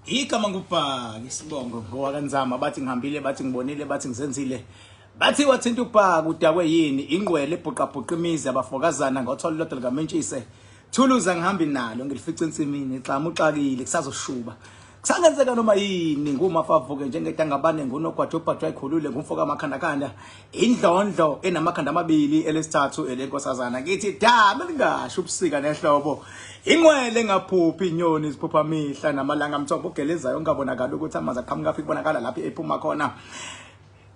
Igama ngubhaka isibongo ngowakanzama bathi ngihambile bathi ngibonile bathi ngizenzile bathi wathinta ubhaka udakwe yini ingqwele ebhuqabhuqa imizi abafokazana ngotholo lodwa likamentshise thuluza ngihambi nalo ngilifica ensimini xama uxakile kusazoshuba kusangenzeka noma yini ngumafavuke njengedangabane ngunogwaja obhajwa ikhulule ngumfo kamakhandakanda indlondlo enamakhanda amabili elesithathu elenkosazana ngithi dame lingasho ubusika nehlobo ingwele engaphuphi inyoni ziphupha mihla namalanga mthombo ogelezayo ongabonakala ukuthi amanzi aqhamuka afike kubonakala lapho ephuma khona.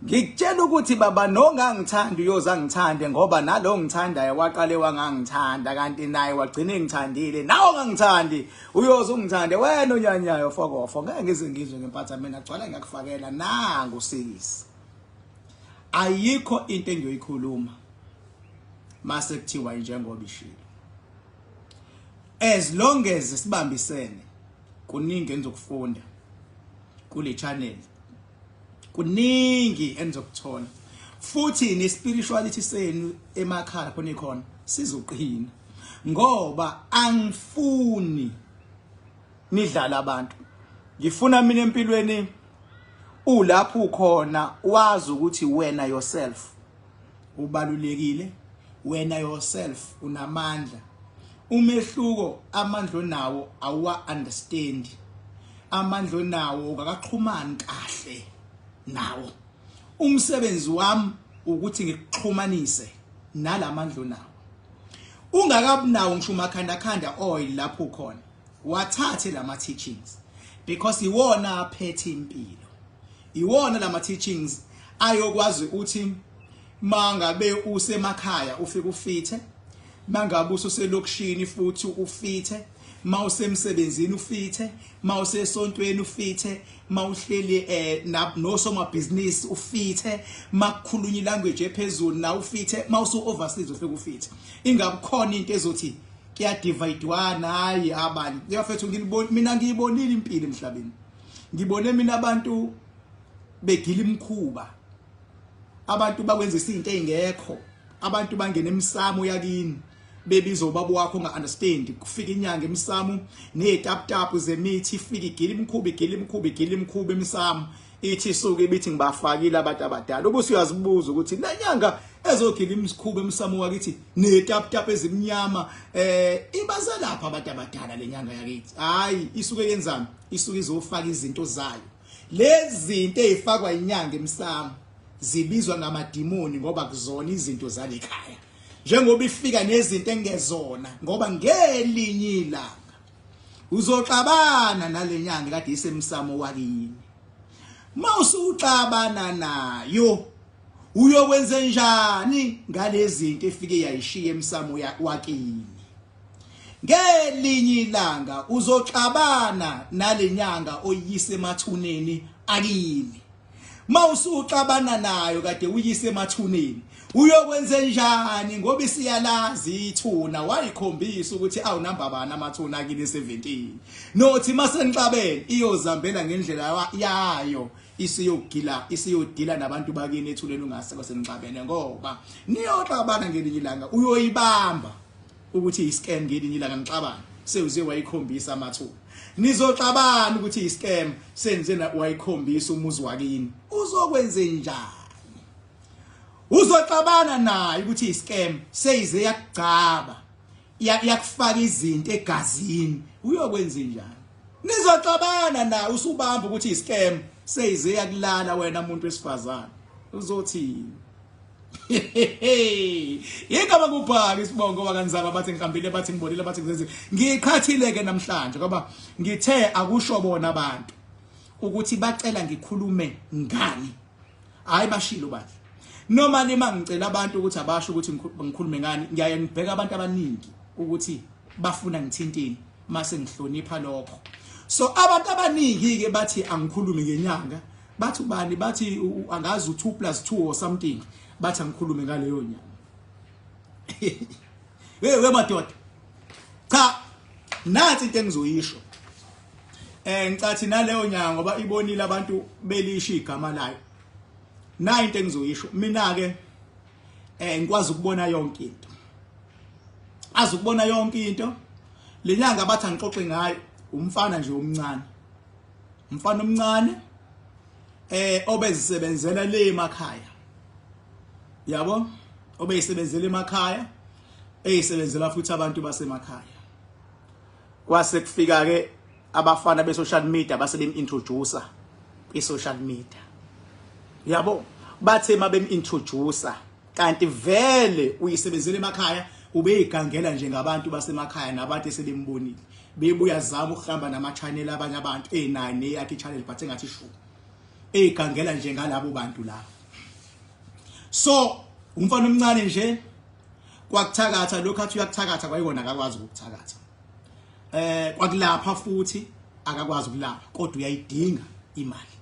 Ngikutshela ukuthi baba nongangithandi uyoze angithande ngoba nalo ngithandayo waqale wangangithanda kanti naye wagcina engithandile nawe ongangithandi uyoze ungithande wena onyanyayo fokofo ngeke ngize ngizwe ngempatha mina gcwala ngiyakufakela nangu sikisi. Ayikho into engiyoyikhuluma mase kuthiwa njengoba ishilo. As long as sibambisene kuningi enizokufunda kule channel, kuningi enizokuthola futhi ne spirituality senu emakhaya khona ikhona sizoqina ngoba angifuni nidlala abantu. Ngifuna mina empilweni ulapho ukhona wazi ukuthi wena yourself ubalulekile, wena yourself unamandla. Umehluko amandla onawo awuwa understand, amandla onawo ukakaxhumani kahle nawo. Umsebenzi wami ukuthi ngikuxhumanise nalamandla onawo. Ungakabunawo ngisho umakhandakhanda oil lapho ukhona, wathathe lama teachings because iwona aphethe impilo, iwona lama teachings ayokwazi ukuthi mangabe usemakhaya ufike ufithe, mangabe ususelokishini futhi ufithe, mawusemsebenzini ufithe, mawusesontweni ufithe, mawuhleli nosomabhizinisi ufithe, makukhulunywa ilanguage ephezulu na ufithe, mawusu overseas ufike ufithe. Ingabukhona into ezothi kuyadividwana. Hayi, abanye yafethu ngilibona mina, ngiyibonile impilo emhlabeni, ngibone mina abantu begila imkhuba, abantu bakwenza izinto ezingekho, abantu bangena emsamo yakini bebiza ubaba wakho unga-understand. Kufika inyanga emsamo nezitaputapu zemithi, ifika igila imkhuba, igila imkhuba, igila imkhuba emsamo, ithi isuke ibithi ngibafakile abantu abadala. Ubuse uyazibuza ukuthi le nyanga ezogila imikhuba emsamo wakithi nezitaputapu ezimnyama ibazelapha abantu abadala le nyanga yakithi? Hayi, isuke yenzani? Isuke izofaka izinto zayo. Lezi zinto ezifakwa inyanga emsamo zibizwa ngamadimoni ngoba kuzona izinto zalekhaya, njengoba ifika nezinto engezona, ngoba ngelinye ilanga uzoxabana nalenyanga kade isemsamo wakini. Mawusuxabana nayo uyokwenze njani ngalezi zinto efike yayishiya emsamo wakini? Ngelinye ilanga uzoxabana nalenyanga oyise emathuneni akini. Mawusuxabana nayo kade uyise emathuneni uyokwenze njani ngoba isiyalazi ithuna, wayikhombisa ukuthi awunamba bani amathuna akini 17 nothi masenixabene iyozambela ngendlela yayo, isiyogila isiyodila nabantu bakini ethuleni ungasekho senixabene, ngoba niyoxabana ngelinye ilanga. Uyoyibamba ukuthi iscam ngelinye ilanga nixabana sewuze wayikhombisa amathuna. Nizoxabana ukuthi iscam senze wayikhombisa umuzi wakini, uzokwenze njani? Uzoxabana naye ukuthi iscam seyize yakugcaba, yakufaka izinto egazini, uyokwenza njani? Nizoxabana na usubamba ukuthi iscam seyize yakulala wena muntu wesifazane, uzothini? Igama kubhaka isibongo wakanzaba bathi ngihambile bathi ngibonile bathi ngizenzile. Ngiqhathile ke namhlanje ngoba ngithe akusho bona abantu ukuthi bacela ngikhulume ngani. Hayi, bashilo bandla. Noma nima ngicela abantu ukuthi abasho ukuthi ngikhulume ngani, ngiyaye ngibheka abantu abaningi ukuthi bafuna ngithintini mase ngihlonipha lokho. So abantu abaningi ke bathi angikhulume ngenyanga, bathi ubani, bathi angazi u2 plus 2 or something, bathi angikhulume ngaleyo nyanga. Hey we madoda, cha, nathi into engizoyisho, ngicathi naleyo nyanga ngoba ibonile abantu belisho igama layo. Nayi into engizoyisho mina ke, ngikwazi ukubona yonke into, azi ukubona yonke into. Lenyanga bathi angixoxe ngayo, umfana nje omncane. Umfana omncane obezisebenzela le emakhaya. Yabo? Obeyisebenzela emakhaya, eyisebenzela futhi abantu basemakhaya. Kwase kufika ke abafana be social media base bem introducer kwi social media. Yabo? Bathe mabem introducer kanti vele uyisebenzela emakhaya, ubeyigangela nje ngabantu basemakhaya nabantu esebembonile bebuya zama ukuhamba nama channel abanye abantu enayo neyakhe channel, but engathi shu eyigangela nje ngalabo bantu labo. So umfana omncane nje kwakuthakatha lokho athi uyakuthakatha, kwayikona akakwazi ukukuthakatha, kwakulapha futhi akakwazi ukulapha, kodwa uyayidinga imali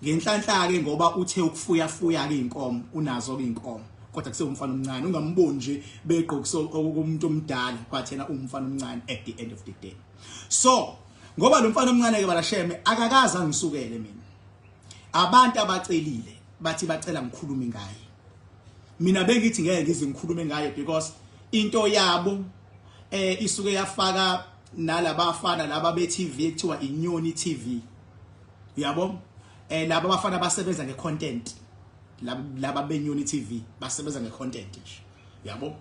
ngenhlanhla ke, ngoba uthe ukufuya fuya ke inkomo, unazo ke inkomo, kodwa kusewumfana omncane, ungamboni nje begqokisa okumuntu omdala, but yena umfana omncane at the end of the day. So ngoba lo mfana omncane ke balasheme akakaze angisukele mina, abantu abacelile bathi bacela ngikhulume ngaye. Mina bengithi ngeke ngize ngikhulume ngaye because into yabo isuke yafaka nalabafana laba be TV ekuthiwa Inyoni TV, uyabo, laba abafana basebenza ngecontent, laba beNyoni TV basebenza ngecontent nje, uyabo.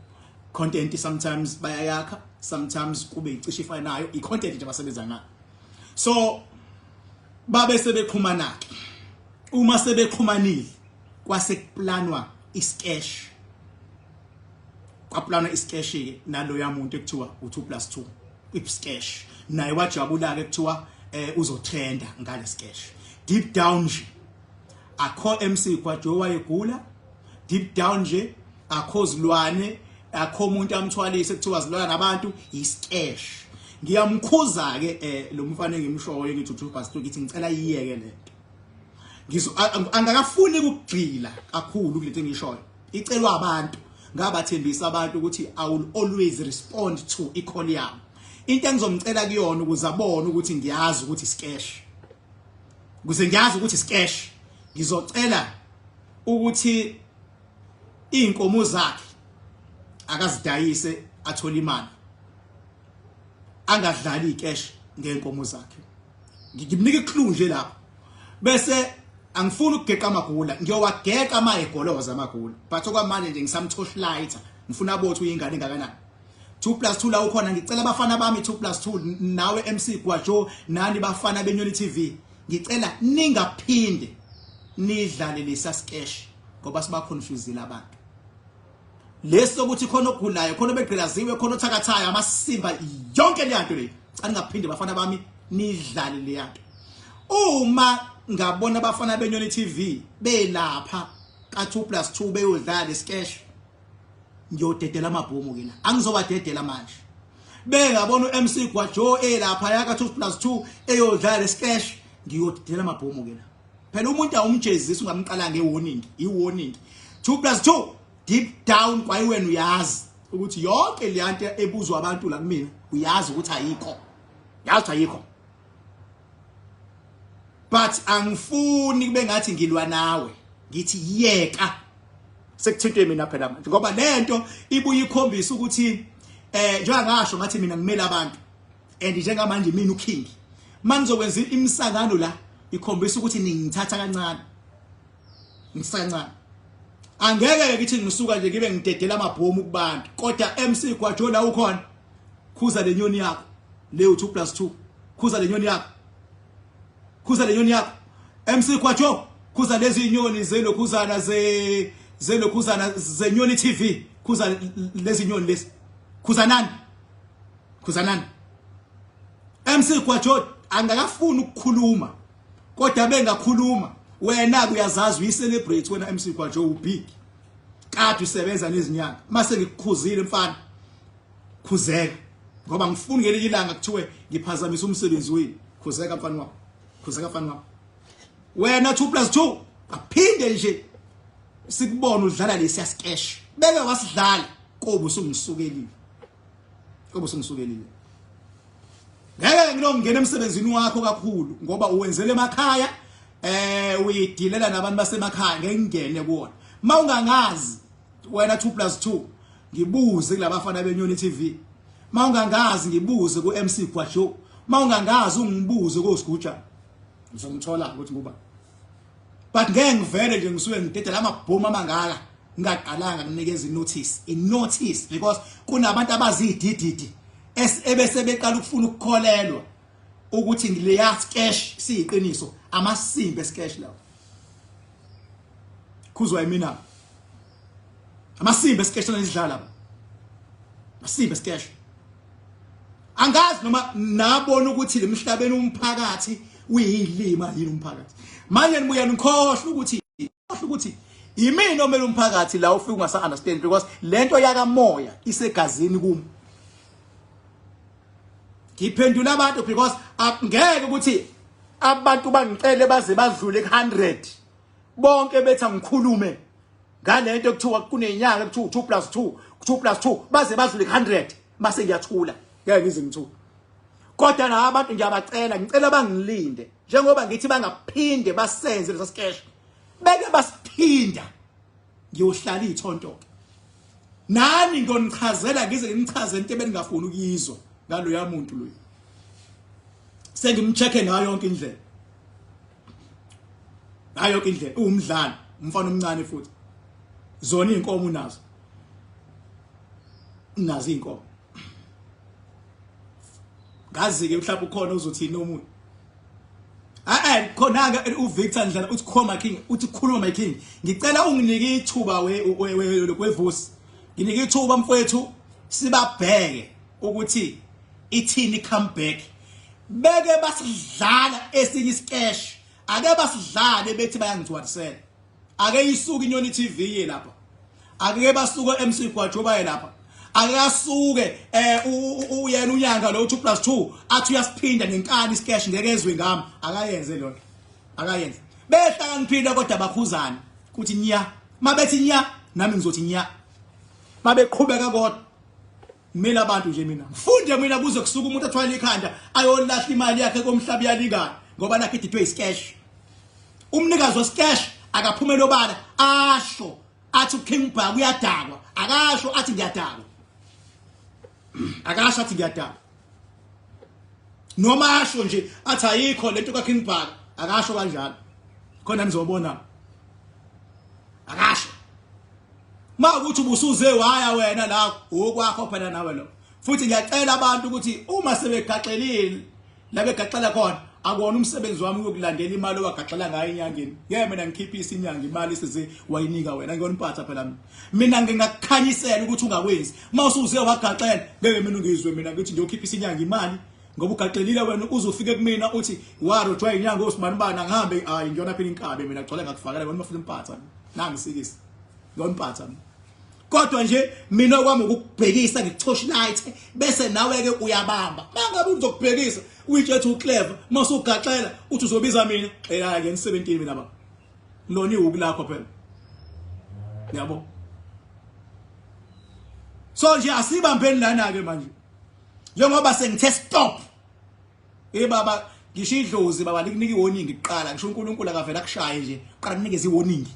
Content sometimes bayayakha, sometimes kube icishe ifana nayo icontent nje abasebenza ngayo. So babe sebexhumana ke, uma sebexhumanile kwase kuplanwa isketch, kwaplanwa isketch ke naloya muntu ekuthiwa u2 plus 2 isketch, naye wajabula ke, kuthiwa uzotrenda ngale sketch. Deep down nje akho MC Gwajo wayegula, deep down nje akho zilwane, akho umuntu amthwalise kuthiwa zilwana nabantu, isketch. Ngiyamkhuza ke lo mfana engimshoyo, ngithi u2 plus 2, ngithi ngicela iyeke lento. Ngizo angakafuni ukugxila kakhulu kulento engishoyo, icelwa abantu, ngabathembisa abantu ukuthi I will always respond to i-call yami. Into engizomcela kuyona ukuze abone ukuthi ngiyazi ukuthi sketch, ukuze ngiyazi ukuthi sketch, ngizocela ukuthi inkomo zakhe akazidayise athole imali, angadlali icash ngenkomo zakhe. Ngimnika iclue nje lapho, bese angifuni ukugeqa amagula, ngiyowageqa ama egoloza amagula, but okwamanje nje ngisamtorchlighter, ngifuna abothi uyingane engakanani. 2 plus 2 la ukhona, ngicela abafana bami 2 plus 2 nawe MC Gwajo nani bafana beNyoni TV, ngicela ningaphinde nidlale lesa sketch ngoba siba confuse abantu. Lesi sokuthi khona ogulayo, khona obegqilaziwe, khona othakathayo, amasimba, yonke le nto le, cha, ningaphinde bafana bami nidlale le yanto. Uma ngabona abafana beNyoni TV belapha ka 2 plus 2 beyodlala isketch, ngiyodedela amabhomu ke la, angizobadedela manje. Bengabona uMC Gwajo elapha yaka 2 plus 2 eyodlala lesiketch, ngiyodedela amabhomu ke la. Phela umuntu awumjezisi ungamqala ngewarning, iwarning. 2 plus 2, deep down kwayiwena uyazi ukuthi yonke le nto ebuzwa abantu la kumina, uyazi ukuthi ayikho, yazi ayikho, but angifuni kube ngathi ngilwa nawe, ngithi yeka sekuthintwe mina phela manje, ngoba lento ibuye ikhombisa ukuthi njengoba ngasho ngathi mina ngimele abantu and njengamanje mina uking, manizokwenza imisangano la ikhombisa ukuthi ningithatha kancane, ngithatha kancane. Angeke ke ngithi ngisuka nje ngibe ngidedela amabhomu kubantu, kodwa MC Gwajo la ukhona, khuza le nyoni yakho leyo 2 plus 2, khuza le nyoni yakho, khuza le nyoni yakho MC Gwajo, khuza lezi inyoni zelokhuzana ze zelokhuzana zeNyoni TV, khuza lezi nyoni lezi, khuzanani, khuzanani. MC Gwajo angakafuni ukukhuluma, kodwa bengakhuluma wena kuyazazi uyi-celebrate wena MC Gwajo, ubig kade usebenza nezinyanga. Mase ngikukhuzile mfana, khuzeka, ngoba ngifuni ngelinye ilanga kuthiwe ngiphazamisa umsebenzi wenu. Khuzeka mfana wami, khuzeka mfana wami. Wena 2 plus 2, aphinde nje sikubona udlala lesiya sketch beke wasidlala, kobe usungisukelile, kobe usungisukelile. Ngeke ngilongena emsebenzini wakho kakhulu ngoba uwenzele emakhaya, uyidilela nabantu basemakhaya, ngeke ngingene kuwona. Mawungangazi wena 2 plus 2, ngibuze kulabafana beNyoni TV. Mawungangazi ngibuze ku MC Gwajo. Mawungangazi ungibuze koSiguja. Ngizomthola ukuthi nguba. But ngeke ngivele nje ngisuke ngidedela amabhomu amangaka ngingaqalanga kunikeza inotice. Inotice because kunabantu abazidididi ebese beqala ukufuna ukukholelwa ukuthi leya skesh siyiqiniso amasimba eskesh lawo. Khuzwa imina. Amasimba eskesh lana ba. Amasimba eskesh. Angazi noma nabona ukuthi lemhlabeni umphakathi uyilima yini umphakathi. Manje nibuya nikhohlwa ukuthi khohlwa ukuthi yimina omele umphakathi la ufika ungasa understand because lento yakamoya isegazini kumi. Ngiphendula abantu because ngeke ukuthi abantu bangicele baze badlule ku100 bonke bethi angikhulume ngalento ekuthiwa kunenyanga ekuthiwa 2 plus 2 2 plus 2 baze badlule ku100 mase ngiyathula ngeke ngize ngithule kodwa na abantu ngiyabacela ngicela bangilinde njengoba ngithi bangaphinde basenze lesa sikesh beke basiphinda ngiyohlala ithonto ke nani ngiyonichazela ngize nginichaze into ebengingafuni ukuyizwa ngaloya muntu loyo sengimcheck-e ngayo yonke indlela ngayo yonke indlela uwumdlali umfana omncane futhi zona izinkomo unazo unazo izinkomo ngazi ke mhlawumbe ukhona uzothini omunye Eh khona ke uVictor Ndlela uthi khoma king uthi khuluma my king ngicela unginike ithuba we wevusi nginike ithuba mfowethu sibabheke ukuthi ithini comeback beke basidlala esinye isikesh ake basidlale bethi bayangithwalisela ake isuke inyoni TV ye lapha ake basuke MC Gwajo baye lapha ake asuke eh uyena unyanga lo 2 2 athi uyasiphinda ngenkani isikesh ngeke ezwe ngami akayenze lona akayenze behlakaniphile kodwa bakhuzana kuthi nya mabethi nya nami ngizothi nya mabeqhubeka kodwa Kumele abantu nje mina ngifunde mina kuze kusuka umuntu athwale ikhanda ayolahla imali yakhe komhlaba uyalingana ngoba nakhe ididwe isikesh. Umnikazi wesikesh akaphumele obala asho athi uKing Bhaka uyadakwa akasho athi ngiyadakwa. Akasho athi ngiyadakwa. Noma asho nje athi ayikho lento kaKing Bhaka akasho kanjalo. Khona nizobona. Akasho. Makuthi ubusuze waya wena la okwakho phela nawe lo. Futhi ngiyacela abantu ukuthi uma sebegaxelile la begaxela khona akuwona umsebenzi wami ukukulandela imali owagaxela ngayo enyangeni. Ngeke mina ngikhiphise inyanga imali size wayinika wena ngiyona impatha phela mina. Mina ngingakukhanyisela ukuthi ungakwenzi. Uma usuze wagaxela ngeke mina ungizwe mina ngithi ngiyokhiphisa inyanga imali ngoba ugaxelile wena uzofike kumina uthi warojwa inyanga osibanibani angihambe hayi ngiyona phela inkabe mina gcwele ngakufakela wena ufuna impatha nangisikisa Ngiyomphatha mina. Kodwa nje mina okwami ukukubhekisa ngikuthosha light bese nawe ke uyabamba. Mangabe uzokubhekisa uyitshethe uclever mase ugaxela uthi uzobiza mina xela ke ni17 mina baba. Lona ihuku lakho phela. Yabo. So nje asibambeni lana ke manje. Njengoba sengithe stop. Hey baba ngisho idlozi baba likunika iwarning kuqala ngisho uNkulunkulu akavela akushaye nje qala kunikeza iwarning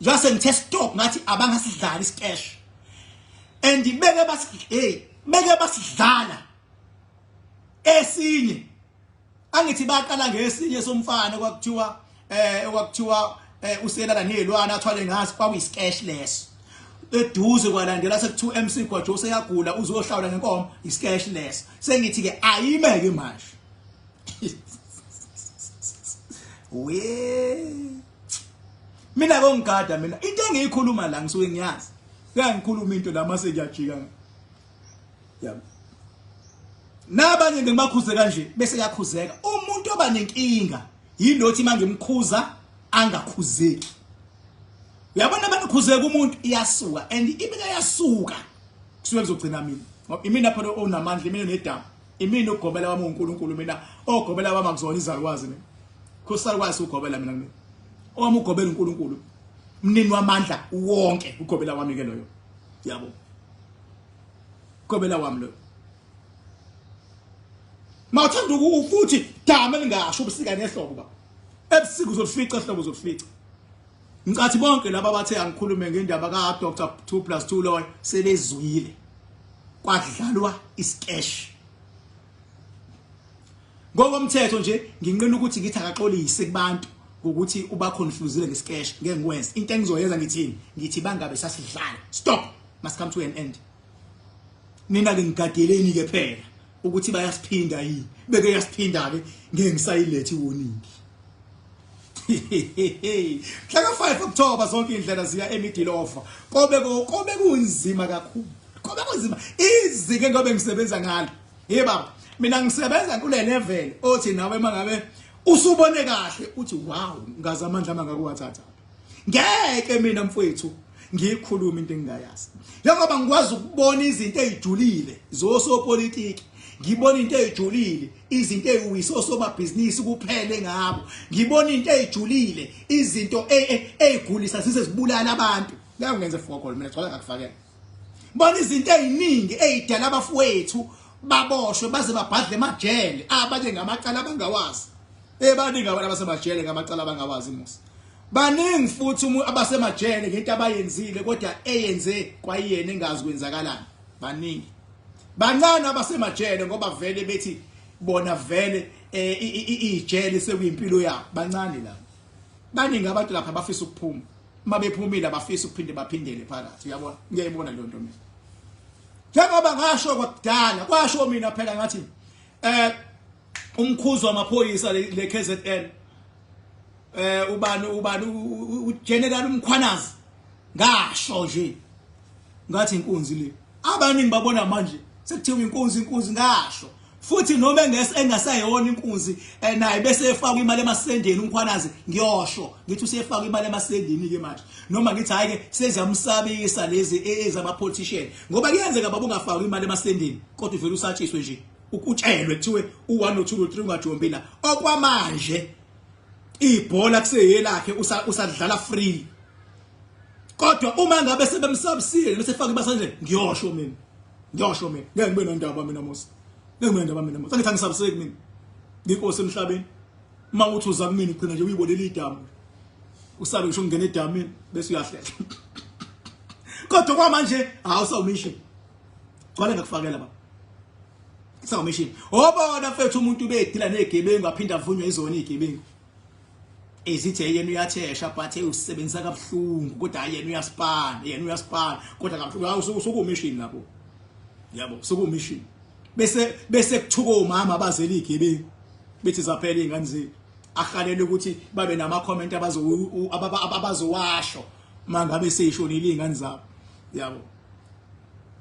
njengoba sengithe stop ngathi abangasidlali isikesh and beke bas hey beke basidlala esinye angithi baqala ngesinye somfana kwakuthiwa eh okwakuthiwa eh, uselala nezilwane athwale ngaso kwakuyisikesh leso eduze kwalandela sekuthiwa MC Gwajo useyagula uzohlawula ngenkomo isikesh leso sengithi ke ayime ke manje we mina kongigada mina into engiyikhuluma la ngisuke ngiyazi kuyangikhuluma into la mase ngiyajika yabo nabanye ngibakhuze kanje bese yakhuzeka umuntu oba nenkinga yilothi mangimkhuza angakhuzeki uyabona bangikhuzeka umuntu iyasuka and ibika yasuka kusuke kuzogcina mina ngoba imina phela onamandla imina nedamu imina ugobela wami uNkulunkulu mina ogobela wami akuzona izalukwazi mina khosalukwazi ugobela mina mina owami ugobela uNkulunkulu mnini wamandla wonke ugobela wami ke loyo yabo gobela wami loyo mawuthanda futhi dama elingasho ubusika nehlobo baba ebusika uzolifica ehlobo uzolifica ngicathi bonke laba bathe angikhulume ngendaba ka Dr 2 2 loyo sebezwile kwadlalwa isikesh Ngokomthetho nje nginqina ukuthi ngithi akaxolise kubantu ngokuthi uba confusile ngesikesh ngeke ngikwenze. Into engizoyenza ngithini? Ngithi bangabe sasidlala. Stop. Must come to an end. Nina ke ngigadeleni ke phela ukuthi bayasiphinda yini. Beke yasiphinda ke ngeke ngisayilethe iwarning. Mhla ka-5 October zonke indlela ziya eMidilova. Kobe kobe kunzima kakhulu. Kobe kunzima. Izinga ngobe ngisebenza ngalo. Hey baba, mina ngisebenza kule level othi nawe mangabe usubone kahle uthi wow, ngazi amandla mangakuwathatha. Ngeke mina mfowethu ngiyikhuluma into engingayazi. Njengoba ngikwazi ukubona izinto ezijulile zosopolitiki, ngibona into ezijulile, izinto eziwisa osomabhizinisi kuphele ngabo. Ngibona into ezijulile, izinto ezigulisa size zibulala abantu. Ngeke ngenze fokol mina gcwala ngakufakela. Bona izinto eziningi ezidala abafowethu baboshwe baze babhadle emajele abanye ngamacala abangawazi. Ebaningi abantu abasemajele ngamacala abangawazi musa. Baningi futhi umu abasemajele ngento abayenzile kodwa eyenze kwayena engazi kwenzakalani. Baningi. Bancane abasemajele ngoba vele bethi bona vele eh, ijele sekuyimpilo yabo. Bancane la. Baningi abantu lapha abafisa ukuphuma. Uma bephumile abafisa ukuphinde baphindele phakathi. Uyabona? Ngiyayibona leyo nto mina. Njengoba ngasho kwakudala, kwasho mina phela ngathi eh umkhuzi wamaphoyisa le KZN eh ubani ubani uGeneral uMkhwanazi ngasho nje ngathi inkunzi le abaningi babona manje sekuthiwa inkunzi inkunzi ngasho futhi noma engasayona inkunzi eh, naye bese efaka imali emasendeni uMkhwanazi ngiyosho ngithi usefaka imali emasendeni ke manje noma ngithi hayi ke seziyamsabisa lezi e, ezama politician ngoba kuyenzeka baba ungafaki imali emasendeni kodwa uvela usatshiswe nje ukutshelwe kuthiwe u1 no2 no3 ungajombi la okwamanje ibhola kuseyelakhe usadlala free kodwa uma ngabe sebemsabisile bese faka ibasanje ngiyosho mina ngiyosho mina ngeke ngibe nondaba mina Musa ngeke ngibe nondaba mina Musa angithi angisabiseki mina nginkosi emhlabeni uma uthi uza kumina ugcina nje uyibolela idamu usabe ngisho ungena edamini bese uyahlehla kodwa kwamanje hawu sawumission gcwale ngakufakela baba sawumission obona mfethu umuntu ubedila nezigebengu aphinda avunywe izona izigebengu ezithi yena uyathesha but usebenzisa kabuhlungu kodwa yena uyaspana yena uyaspana kodwa kabuhlungu usukumishini lapho yabo usukumishini bese bese kuthuka omama abazela izigebengu bethi zaphela izingane zethu ahalele ukuthi babe nama comment abazo abazowasho mangabe seyishonile izingane zabo yabo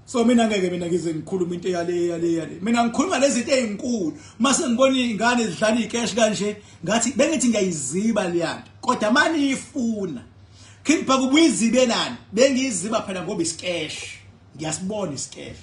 so mina ngeke mina ngize ngikhulume into yale yale yale mina ngikhuluma lezi zinto ezinkulu mase ngibona izingane zidlala icash kanje ngathi bengithi ngiyayiziba leyanto kodwa mani ifuna King Bhaka ubuyizibelani bengiyiziba phela ngoba isikesh ngiyasibona isikesh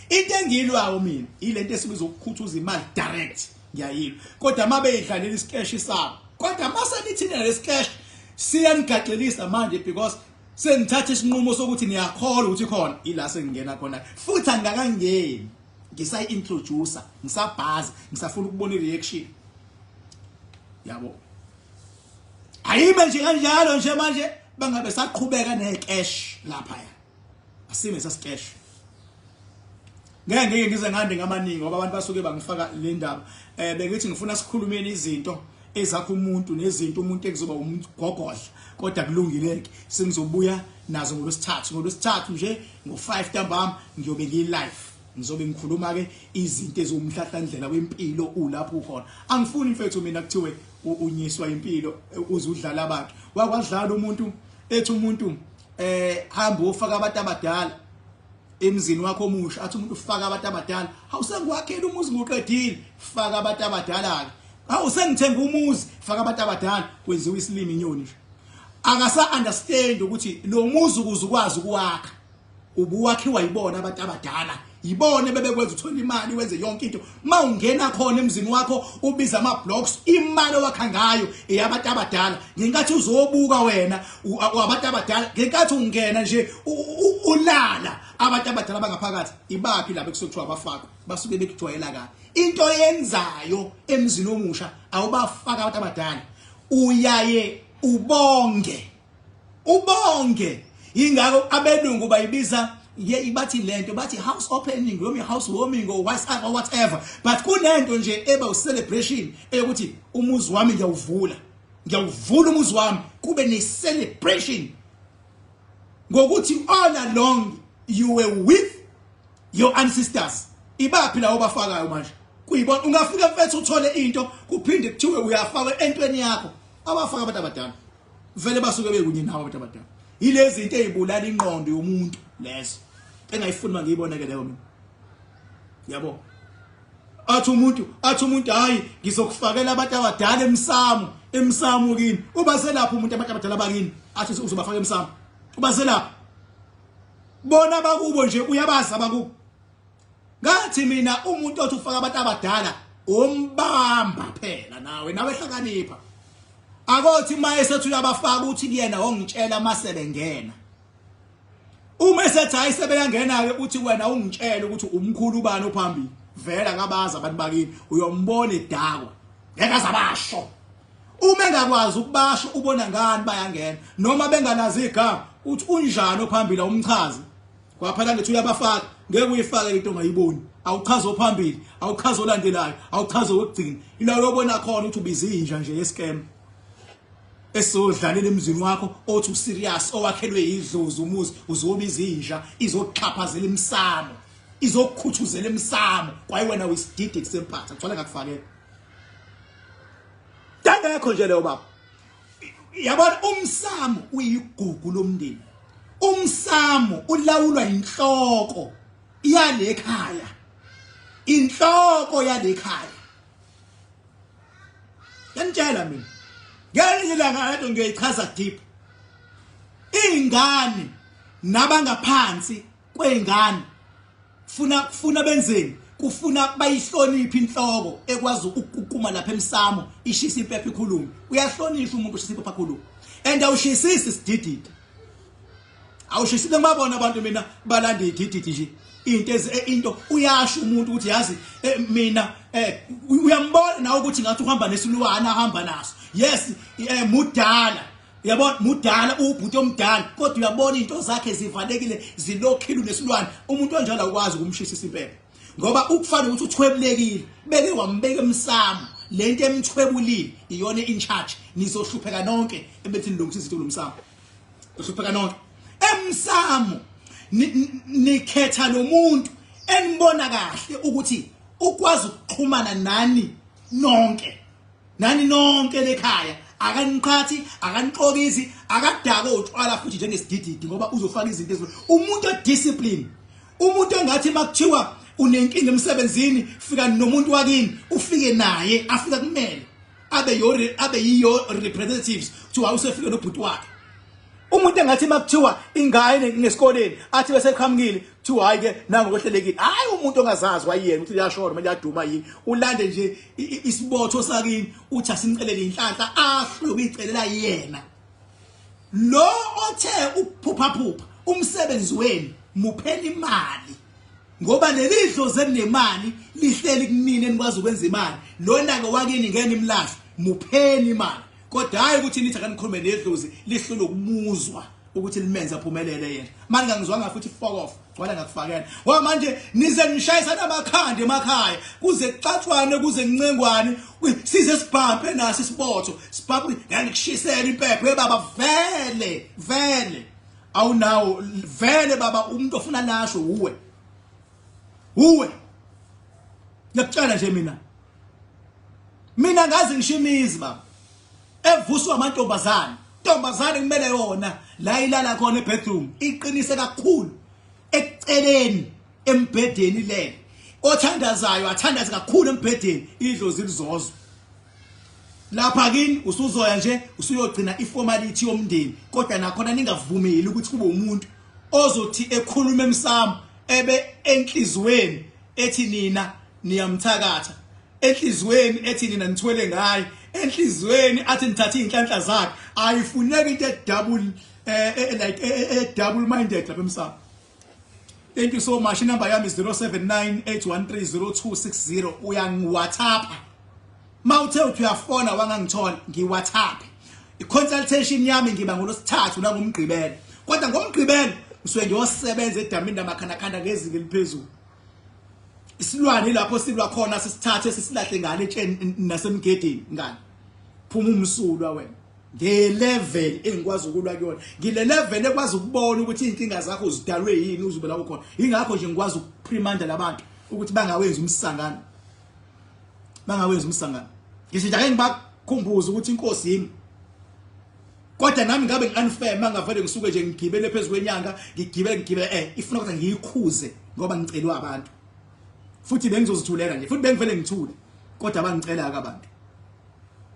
into engiyilwayo mina ilento esibiza ukukhuthuza imali direct ngiyayilwa kodwa uma beyidlalela isikeshi sabo kodwa mase nithina lesikeshi siyanigaxelisa manje because Sengithatha isinqumo sokuthi niyakholwa ukuthi khona ila sengingena khona futhi angikakangeni ngisayi introducer ngisabhaza ngisafuna ukubona i-reaction yabo ayibe nje kanjalo nje manje bangabe saqhubeka necash lapha ya asime sascash ngeke ngeke ngize ngande ngamaningi ngoba abantu basuke bangifaka le ndaba eh bengithi ngifuna sikhulumeni izinto ezakho umuntu nezinto umuntu ekuzoba umgogodla kodwa kulungile ke sengizobuya nazo ngolwesithathu ngolwesithathu nje ngo5 ntambama ngiyobe ngi live ngizobe ngikhuluma ke izinto eziwumhlahlandlela wempilo ulapho ukhona angifuni mfethu mina kuthiwe unyiswa impilo uze udlala abantu wakwadlala umuntu ethi umuntu eh hamba ufaka abantu abadala emzini wakho omusha athi umuntu ufaka abantu abadala hawu sengiwakhela umuzi ngiwuqedile faka abantu abadala ke hawu sengithenga umuzi faka abantu abadala kwenziwa isilimi inyoni nje akasa understand ukuthi lo muzi ukuze ukwazi ukuwakha ubuwakhiwa yibona abantu abadala yibone bebekwenza uthola imali wenze yonke into uma ungena khona emzini wakho ubiza ama-blocks imali owakha ngayo eyabantu abadala ngenkathi uzobuka wena abantu abadala ngenkathi ungena nje ulala abantu abadala bangaphakathi ibaphi laba ekusuke kuthiwa abafakwa basuke bekujwayela kabi into oyenzayo emzini omusha awubafaka abantu abadala uyaye ubonge ubonge ingakho abelungu bayibiza Ye bathi lento bathi house opening noma house warming or whatever whatever, but kunento nje eba u celebration eyokuthi umuzi wami ngiyawuvula, ngiyawuvula umuzi wami, kube ne celebration ngokuthi all along you were with your ancestors. Ibaphi lawo bafakayo manje? Kuyibona ungafika mfethu uthole into, kuphinde kuthiwe uyafaka entweni yakho. Abafaka abantu abadala vele basuke bekunye nawe abantu abadala. Yilezi zinto ezibulala ingqondo yomuntu lezo engayifuni mangiyibone ke leyo mina, yabo. Athi umuntu hayi, ngizokufakela abantu abadala emsamo, emsamo kini. Uba selapha umuntu abantu abadala bakini, athi uzobafaka emsamo, uba selapha bona bakubo nje, uyabazi abakubo. Ngathi mina umuntu othi ufaka abantu abadala, umbamba phela nawe, nawe hlakanipha. Akothi maye sethi uyabafaka, uthi kuyena ongitshela mase bengena. Uma esethi hayi, sebeyangena ke, uthi wena ungitshela ukuthi umkhulu ubani ophambili. Vela kabaza abantu bakini, uyombona edakwa, ngeke azabasho. Uma engakwazi ukubasho, ubona ngani bayangena noma bengalazi igama? Uthi unjani ophambili, awumchazi kwaphela. Ngithi uyabafaka, ngeke uyifake into ongayiboni. Awuchazi ophambili, awuchazi olandelayo, awuchazi owokugcina. Ila uyobona khona ukuthi ubiza inja nje yescam esizodlalela emzini wakho othi userious, owakhelwe idlozi umuzi. Uzobiza inja izoxhaphazela imsamo, izokukhuthuzela emsamo, kwaye wena uyisididi sempatha. Gcwala ngakufakela dangekho nje leyo baba. Yabona, umsamo uyigugu lomndeni. Umsamo ulawulwa inhloko yale khaya, inhloko yale khaya. Yanitshela mina, ngelinye ilanga lento ngiyoyichaza deep. Ingane nabangaphansi kwengane funa benzeni? Kufuna bayihloniphe inhloko ekwazi ukukuma lapha emsamo, ishisa impepho, ikhulume. Uyahlonishwa umuntu oshisa impepho, akhulume, and awushisisi isidididi, awushisile. Ngibabona abantu mina balanda idididi nje, into into uyasho umuntu ukuthi yazi mina uyambona nawe ukuthi ngathi uhamba nesilwane ahamba naso. Yes, mudala, uyabona, mudala, ubhuti omdala, kodwa uyabona into zakhe zivalekile, zilokhile nesilwane. Umuntu onjalo awukwazi ukumshisisa impepho ngoba ukufana ukuthi uthwebulekile, beke wambeka emsamo. Lento emthwebulile iyona in charge. Nizohlupheka nonke ebethi nilungisa izinto lomsamo, uhlupheka nonke emsamo. Nikhetha lo muntu enibona kahle ukuthi ukwazi ukuxhumana nani nonke, nani nonke lekhaya, akaniqhathi, akanixokisi, akadake utshwala futhi njengesidididi, ngoba uzofaka izinto ezo. Umuntu odiscipline, umuntu engathi makuthiwa unenkinga emsebenzini, fika nomuntu wakini, ufike naye, afika kumele abe yiyo representatives, kuthiwa usefike nobhuti wakhe. Umuntu engathi makuthiwa ingane ngesikoleni, athi bese qhamukile, kuthiwa hayi ke nangu kwehlelekile. Hayi, umuntu ongazazi wayena ukuthi uyashona manje, uyaduma yini. Ulande nje isibotho sakini, uthi asimcelele inhlanhla, ahlule ukuyicelela yena lo othe ukuphupha phupha umsebenzi wenu. Mupheni imali ngoba leli dlozi elinemali lihleli kunini, enikwazi ukwenza imali. Lona ke wakini ngeke nimlahle, mupheni imali, kodwa hayi ukuthi nithi akanikhulume nedlozi, lihlule ukumuzwa ukuthi limenze aphumelele yena. Manje ngangizwanga futhi, fuck off, gcwala ngakufakela ngoba manje nize nishayisana amakhanda emakhaya, kuze kuxatshwane, kuze kuncengwane, size sibhampe naso isibotho, sibhampe ngikushisela impepho. Hey baba, vele vele awunawo vele baba. Umuntu ofuna lasho uwe, uwe. Ngiyakutshela nje mina, mina ngazi ngisho imizi baba evuswa amantombazane. Ntombazane kumele yona la ilala khona ebedroom iqinise kakhulu ekuceleni embhedeni, lele othandazayo athandaze kakhulu embhedeni, idlozi lizozwa lapha kini. Usuzoya nje usuyogcina iformality yomndeni, kodwa nakhona ningavumeli ukuthi kube umuntu ozothi ekhuluma emsamo ebe enhlizweni ethi nina niyamthakatha, enhlizweni ethi nina nithwele ngaye, enhlizweni athi nithathe inhlanhla zakhe. Ayifuneki into double like double minded lapha emsamo. Thank you so much. Inamba yami is 0798130260. Uyangi-WhatsApp. Mawuthe uthi uyafona wangangithola, ngi-WhatsApp. I-consultation yami ngiba ngolosithathu nangomgqibelo. Kodwa ngomgqibelo Ngisuke ngiyosebenza edamini lamakhandakhanda ngezinga eliphezulu. Isilwane lapho silwa khona sisithathe sisilahle ngale etsheni nasemgedeni ngane. Phuma umsulwa wena. Nge-level engikwazi ukulwa kuyona. Ngile level ekwazi ukubona ukuthi izinkinga zakho zidalwe yini uzube la ukhona. Ingakho nje ngikwazi ukuprimanda labantu ukuthi bangawenzi umsangano. Bangawenzi umsangano. Ngisho nje ake ngibakhumbuze ukuthi inkosi yimi. Kodwa nami ngabe ngi-unfair mangavele ngisuke nje ngigibele phezu kwenyanga ngigibele ngigibele eh ifuna ukuthi ngiyikhuze ngoba ngicelwa abantu. Futhi bengizozithulela nje futhi bengivele ngithule kodwa bangicela ke abantu.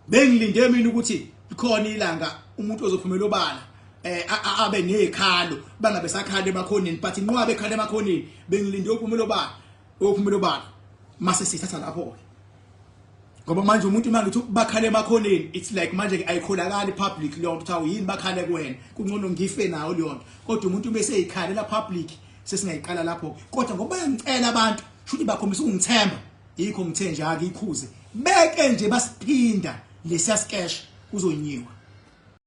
Bengilinde mina ukuthi likhona ilanga umuntu ozophumela obala eh abe nezikhalo bangabe sakhala emakhoneni but inqwabe ekhala emakhoneni bengilinde uphumela obala ophumela obala mase sithatha lapho ke ngoba manje umuntu uma ngithi bakhala emakhoneni it's like manje ayikholakali public leyo nto ukuthi yini bakhale kuwena kungcono ngife nayo leyo nto kodwa umuntu bese eyikhalela public sesingayiqala lapho kodwa ngoba bayangicela abantu shuthi bakhombisa ukungithemba yikho ngithe nje akikhuze beke nje basiphinda lesiya skesh kuzonyiwa.